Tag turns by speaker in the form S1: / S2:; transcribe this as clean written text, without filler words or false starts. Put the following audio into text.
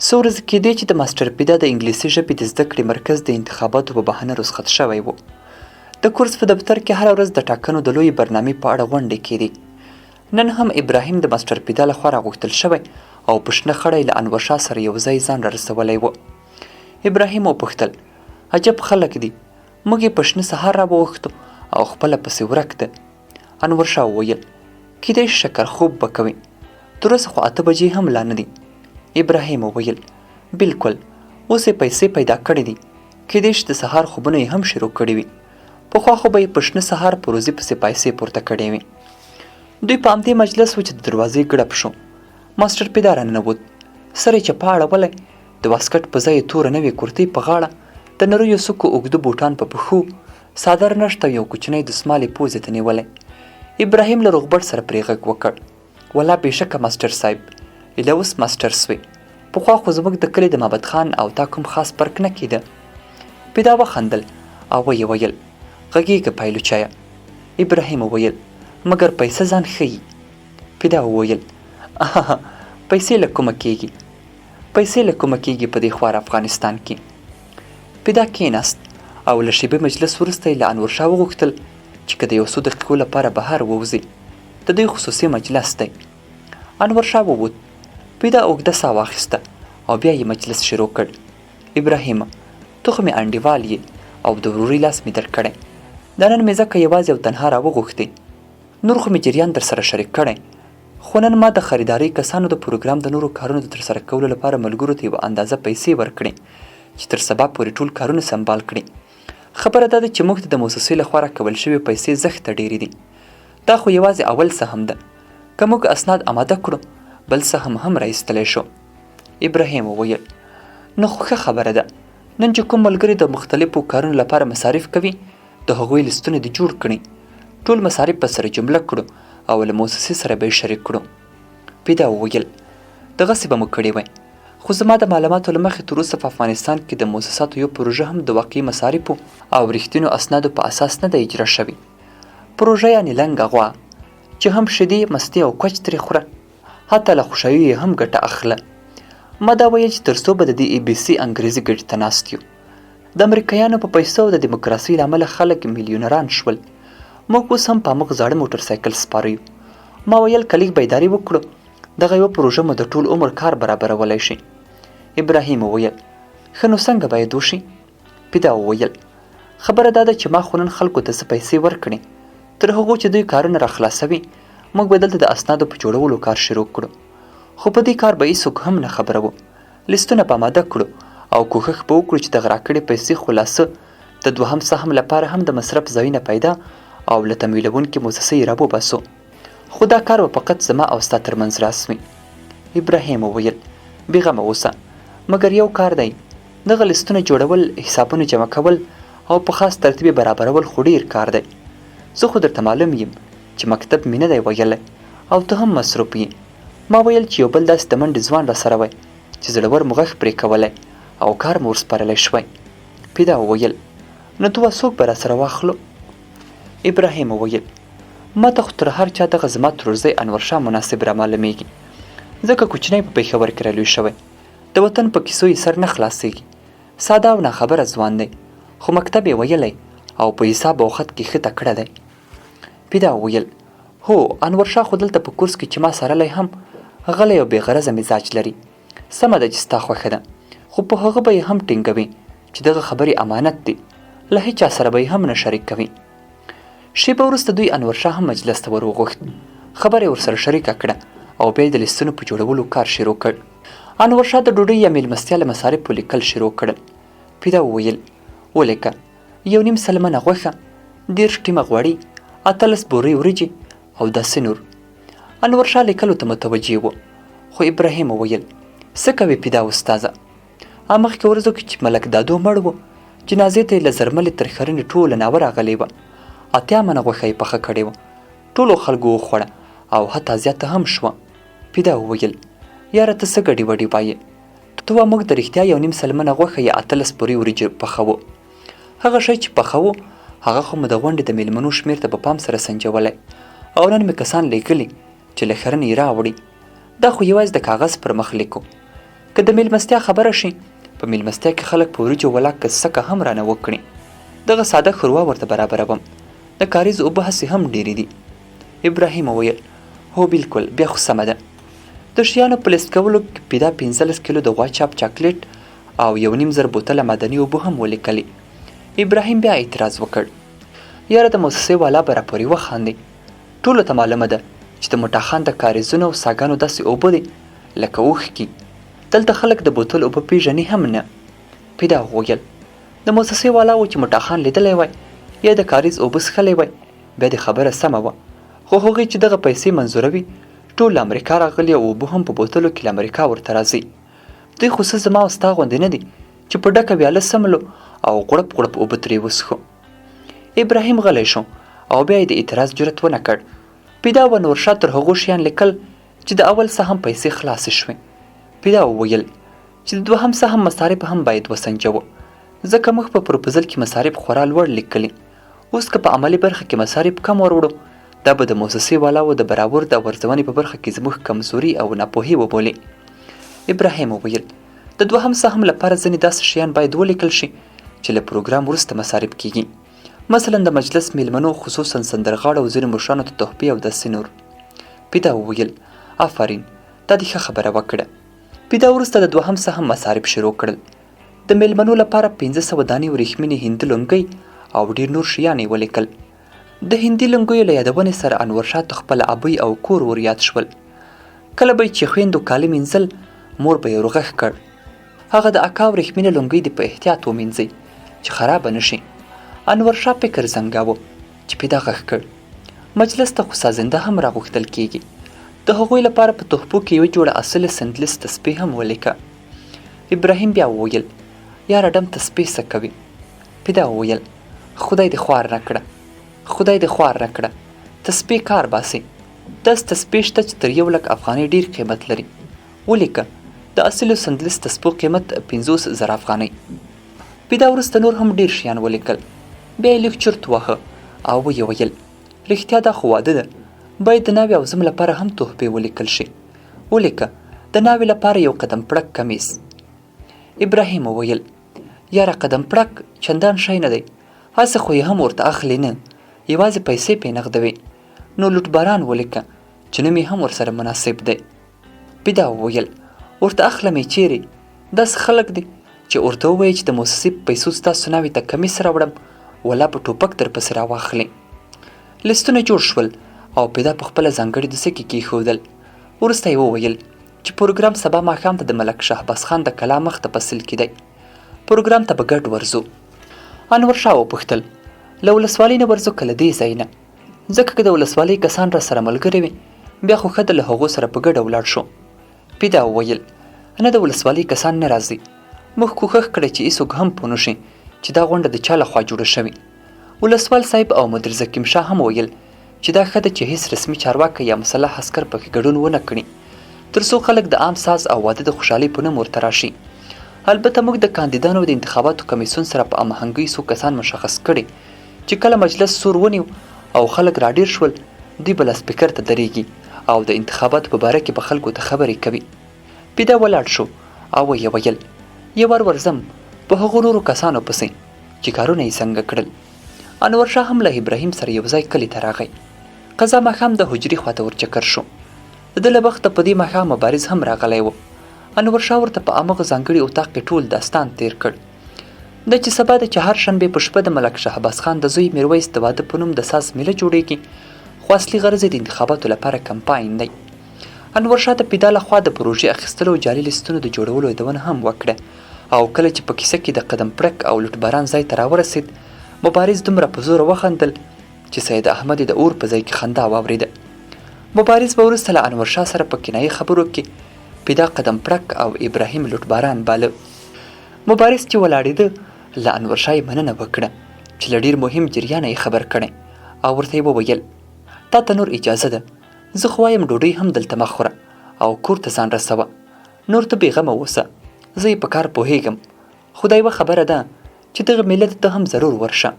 S1: څو ورځې کېدې چې د ماسټر پیدا د انګلیسي ژبې د زده کړې مرکز د انتخاباتو په بهانه رخصت شوی و. د کورس په دفتر کې هره ورځ د ټاکنو د لویې برنامې په اړه غونډې کېدې. نن هم ابراهیم د ماسټر پیدا له خوا راغوښتل شوی او په شنه خړه یې له انورشاه سره یو ځای ځان رارسولی و. ابراهیم وپوښتل، عجب خلک دي، موږ یې په شنه سهار راوغوښتو او خپله پسې ورک ده. انورشاه وویل، کیدای شي شکر خوب به کوي، تر اوسه خو 8 بجې هم لا نه دي. ابراهیم وویل، بلکل، اوس یې پیسې پیدا کړې دي، کیدای شي د سهار خوبونه یې هم شروع کړي وي. پخوا خو به یې په شنه سهار په روزي پسې پایسې پورته کړې وې. دوی په همدې مجلس و چې د دروازې ګړپ شو. ماسټر پیدا راننوت، سر یې چپه اړولی، د واسکټ په ځای یې توره نوې کورتۍ په غاړه، د نریو سکو اوږده بوټان په پښو، څادر نشته او یو کوچنی دستمال یې پوزې ته نیولی. ابراهیم له روغبړ سره پرې غږ وکړ، ولا بېشکه ماسټر صاحب، ایله اوس ماسټر سوې. پخوا خو زموږ د کلي د مابت خان او تا کوم خاص فرق نه کېده. پیدا وخندل او ویې ویل، غږېږه پایلوچیه. ابراهیم وویل، مګر پیسه ځان ښيي. پیدا وویل، اهاها، پیسې له کومه کېږي؟ پیسې له کومه کېږي په دې خوار افغانستان کې؟ پیدا کېناست او له شېبې مجلس وروسته یې له انورشاه وغوښتل چې که د یو څو دقیقو لپاره بهر ووځي، د دوی خصوصي مجلس دی. انورشاه ووت. پیدا اوږده ساه واخیسته او بیا یې مجلس شروع کړ. ابراهیمه! ته خو مې انډیوال یې او د ورورۍ لاس مې درکړی. دا نن مې ځکه یوازې او تنها راوغوښتې. نور خو مې جریان درسره شریک کړی. خو نن ما د خریدارۍ کسانو د پروګرام د نورو کارونو د ترسره کولو لپاره ملګرو ته یوه اندازه پیسې ورکړې چې تر سبا پورې ټول کارونه سمبال کړي. خبره دا ده چې موږ ته د موسسې له خوا راکول شوې پیسې زښته ډېرې دي. دا خو یوازې اول سهم ده. که موږ اسناد اماده کړو، بل سهم هم را ایستلی شو. ابراهیم وویل، نو خو ښه خبره ده. نن چې کوم ملګري د مختلفو کارونو لپاره مصارف کوي، د هغوی لیستونه دې جوړ کړي. ټول مصارف به سره جمله کړو او له موسسې سره به یې شریک کړو. پیدا وویل، دغسې به مو کړې وای. خو زما د معلوماتو له مخې تر اوسه په افغانستان کې د موسساتو یو پروژه هم د واقعي مصارفو او رښتینو اسنادو په اساس نه ده اجرا شوې. پروژه یعنې لنګه غوا چې هم شیدې، مستې او کوچ ترې خوره، حتی له خوشایو یې هم ګټه اخله. ما دا ویل چې تر څو به د دې ای بي سي انګریزي ګټې ته ناست یو. د امریکایانو په پیسو او د دیموکراسۍ له امله خلک میلیونران شول. موږ اوس هم په همغه زاړه موټر سایکل سپاره یو. ما ویل که لږ بیداري وکړو، دغه یوه پروژه مو د ټول عمر کار برابرولی شي. ابراهیم وویل، ښه نو څنګه باید وشي؟ پیدا وویل، خبره دا ده چې ما خو نن خلکو ته څه پیسې ورکړې، تر هغو چې دوی کارونه را خلاصوي، موږ به دلته د اسنادو په جوړولو کار شروع کړو. خو په دې کار به هیڅوک هم نه خبروو. لیستونه به اماده کړو او کوښښ به وکړو چې دغه راکړې پیسې خو لا څه، د دوهم سهم لپاره هم د مصرف ځایونه پیدا او له تمویلوونکې موسسې یې راوباسو. خو دا کار به فقط زما او ستا تر منځ راز وي. ابراهیم وویل، بېغمه اوسه، مګر یو کار دی، دغه لیستونه جوړول، حسابونه جمع کول او په خاص ترتیب یې برابرول خو ډېر کار دی. زه خو درته معلوم یم چې مکتب مې نه دی ویلی او ته هم مصروف یې. ما ویل چې یو بل داسې د منډې ځوان راسره وای چې زړور مو غږ پرې کولی او کار مو ورسپارلی شوای. پیدا وویل، نو ته وا څوک به راسره واخلو؟ ابراهیم وویل، ما ته خو تر هر چا دغه زما ترورزی انورشاه مناسب رامعلومېږي، ځکه کوچنی په پېښور کې رالوی شوی، د وطن په کیسو یې سر نه خلاصېږي، ساده او ناخبره ځوان دی، خو مکتب یې ویلی او په حساب او خط کې ښه تکړه دی. پیدا وویل، هو، انورشاه خو دلته په کورس کې چې ما څارلی هم، غلی او بې غرضه مزاج لري. سمه ده چې ستا خوښه ده، خو په هغه به یې هم ټینګوې چې دغه خبرې امانت دي، له هیچا سره به یې هم نه شریک کوې. شېبه وروسته دوی انورشاه هم مجلس ته ور وغوښت، خبره یې ورسره شریکه کړه او بیا یې د لیستونو په جوړولو کار شروع کړ. انورشاه د ډوډۍ یا مېلمستیا له مصارفو لیکل شروع کړل. پیدا وویل، ولیکه، یو نیم سلمنه غوښه، 30 ټیمه غوړي، 18 بورۍ وریجې او داسې نور. انورشاه لیکلو ته متوجه و، خو ابراهیم وویل، څه کوې پیدا استاذه؟ مخکې ورځو کې چې ملک دادو مړ و، جنازې ته یې له زرملې تر ښرنې ټوله ناوه راغلې وه. 80 منه غوښه یې پخه کړې وه. ټولو خلکو وخوړه او حتی زیاته هم شوه. پیدا وویل، یاره ته څه ګډې وډې وایې؟ ته وا موږ د رښتیا یو نیم سل منه غوښه یا 18 بورۍ وریجې پخوو. هغه شی چې پخوو هغه خو مو د غونډې د میلمنو شمېر ته په پام سره سنجولی او نن مې کسان لېږلي چې له ښرنې یې راوړي. دا خو یوازې د کاغذ پر مخ لیکو. که د میلمستیا خبره شي، په میلمستیا کې خلک په وریجو ولا که سکه هم رانه وکړي، دغه ساده ښوروا ورته برابروم. د کاریز اوبه هسې هم ډېرې دي. ابراهیم وویل، هو بلکل، بیا خو سمه ده. د شیانو په لیست کولو کې پیدا 15 کیلو د غوا چاپ چاکلیټ او 1500 بوتله معدني اوبه هم ولیکلې. ابراهیم بیا اعتراض وکړ، یاره د موسسې والا به راپورې وخاندي. ټولو ته معلومه ده چې د موټاخان د کاریزونو او څاګانو داسې اوبه دي لکه اوښکې. دلته خلک د بوتل اوبه پیژني هم نه. پیدا وویل، د موسسې والاو چې موټاخان لیدلی وای یا د کاریز اوبه څښلی وای، بیا دې خبره سمه وه. خو هغوی چې دغه پیسې منظوروي ټول له امریکا راغلي او اوبه هم په بوتلو کې له امریکا ورته راځي. دوی خو څه زما او ستا غوندې نه دي چې په ډکه ویاله څملو او غوړپ غوړپ اوبه ترې وڅښو. ابراهیم غلی شو او بیا یې د اعتراض جرأت ونه کړ. پیدا و نورشاه تر هغو شیان لیکل چې د اول سهم پیسې خلاصې شوې. پیدا وویل چې د دوهم سهم مصارف هم باید وسنجوو، ځکه موږ په پروپوزل کې مصارف خورا لوړ لیکلي. اوس که په عملي برخه کې مصارف کم وروړو، دا به د موسسې والاو د برآورد او ارزونې په برخه کې زموږ کمزوري او ناپوهي وبولي. ابراهیم وویل، د دوهم سهم لپاره ځینې داسې شیان باید ولیکل شي چې له پروګرام وروسته مصارف کیږي، مثلا د مجلس میلمنو، خصوصا سندرغاړو او ځینو مشرانو ته تحفې او داسې نور. پیدا وویل، آفرین، دا دې ښه خبره وکړه. پیدا وروسته د دوهم سهم مصارف شروع کړل. د میلمنو لپاره 500 دانې وریښمینې هندي لونګۍ او ډېر نور شیان یې ولیکل. د هندي لونګیو له یادونې سره انورشاه ته خپله ابۍ او کور ور یاد شول. کله به یې چې خویندو کالي مینځل، مور به یې ورغږ کړ، هغه د اکا وریښمینه لونګۍ دې په احتیاط ومینځئ چې خرابه نه شي. انورشاه فکر زنګاوه چې پیدا غږ کړ، مجلس ته خو سازنده هم راغوښتل کیږي. د هغوی لپاره په تحفو کې یوه جوړه اصلې سندلیس تسبیح هم ولیکه. ابراهیم بیا وویل، یاره ډم تسبیح څه کوي؟ پیدا وویل، خدای دې خوار نه کړه، خدای دې خوار نه کړه، تسبیح کار باسي. داسې تسبیح شته چې تر 1 لک افغانۍ ډېر قیمت لري. ولیکه، د اصلو سندلیس تسبو قیمت 50,000 افغانۍ. پیدا وروسته نور هم ډېر شیان ولیکل. بیا یې لږ چرت واهه او ویې ویل، رښتیا دا خو واده ده، باید د ناوې او زوم لپاره هم تحفې ولیکل شي. ولیکه، د ناوې لپاره یو قدم پړک کمیس. ابراهیم وویل، یاره قدم پړک چندان شی نه دی، هسې خو یې هم ورته اخلي نه، یوازې پیسې پې نغدوي. نو لوټباران ولیکه چې نوم یې هم ورسره مناسب دی. پیدا وویل، ورته اخلم یې چیرې؟ داسې خلک دي چې ورته ووایي چې د موسسې په پیسو ستاسو ناوې ته کمیس راوړم، ولا په ټوپک در پسې راواخلي. لیستونه جوړ شول او پیدا په خپله ځانګړې دوسیه کې کېښودل. وروسته یې وویل چې پروګرام سبا ماښام ته د ملک شهباز خان د کلا مخ ته په سیل کې دی، پروګرام ته به ګډ ورځو. انور شاه وپوښتل، له ولسوالۍ نه ورځو که له دې ځای نه؟ ځکه که د ولسوالۍ کسان را سره ملګري وي، بیا خو ښه ده له هغو سره په ګډه ولاړ شو. پیدا وویل، نه د ولسوالۍ کسان نه راځي، موږ کوښښ کړی چې هیڅوک هم پوه نه شي چې دا غونډه د چا لخوا جوړه شوې. ولسوال صاحب او مدیر زکیم شاه هم ویل چې دا ښه ده چې هیڅ رسمي چارواکی یا مسلح عسکر پکې ګډون ونه کړي، تر څو خلک د عام ساز او واده د خوشحالۍ په نوم ورته راشي. البته موږ د کاندیدانو د انتخاباتو کمیسیون سره په هماهنګۍ څو کسان مشخص کړي چې کله مجلس سور ونیو او خلک راډیر شول، دوی به لاسپیکر ته درېږي او د انتخاباتو په باره کې به خلکو ته خبرې کوي. پیدا ولاړ شو او ویې ویل، یو وار ورځم په هغو نورو کسانو پسې چې کارونه یې څنګه کړل. انور شاه هم له ابراهیم سره یو ځای کلي ته راغی. قضا ماښام د حجرې خواته ورچکر شو. د ده له بخته په دې ماښام مبارز هم راغلی و. انور شاه ورته په همغه ځانګړي اتاق کې ټول داستان تیر کړ. د چې سبا د چهارشنبې په شپه د ملک شهباز خان د زوی میرویس د واده په نوم د ساز میله جوړیږي، خو اصلي غرض یې د انتخاباتو لپاره کمپاین دی. انور شاه د پیدا لخوا د پروژې اخیستلو او جعلي لیستونو د جوړولو یادونه هم وکړه او کله چې په کیسه کې د قدم پړک او لوټباران ځای ته راورسید، مبارز دومره په زوره وخندل چې سید احمد یې د اور په ځای کې خندا واورېده. مبارز به وروسته له انور شاه سره په کنایي خبرو کې پیدا قدم پړک او ابراهیم لوټباران باله. مبارز چې ولاړېده، له انور شاه یې مننه وکړه چې له ډېر مهم جریانه یې خبر کړی او ورته یې وویل، تا ته نور اجازه ده، زه خو وایم ډوډۍ هم دلته مه خوره او کور ته ځان رسوه، نور ته بېغمه اوسه، زه یې په کار پوهېږم، خو دا یوه خبره ده چې دغه مېله ته ته هم ضرور ورشه.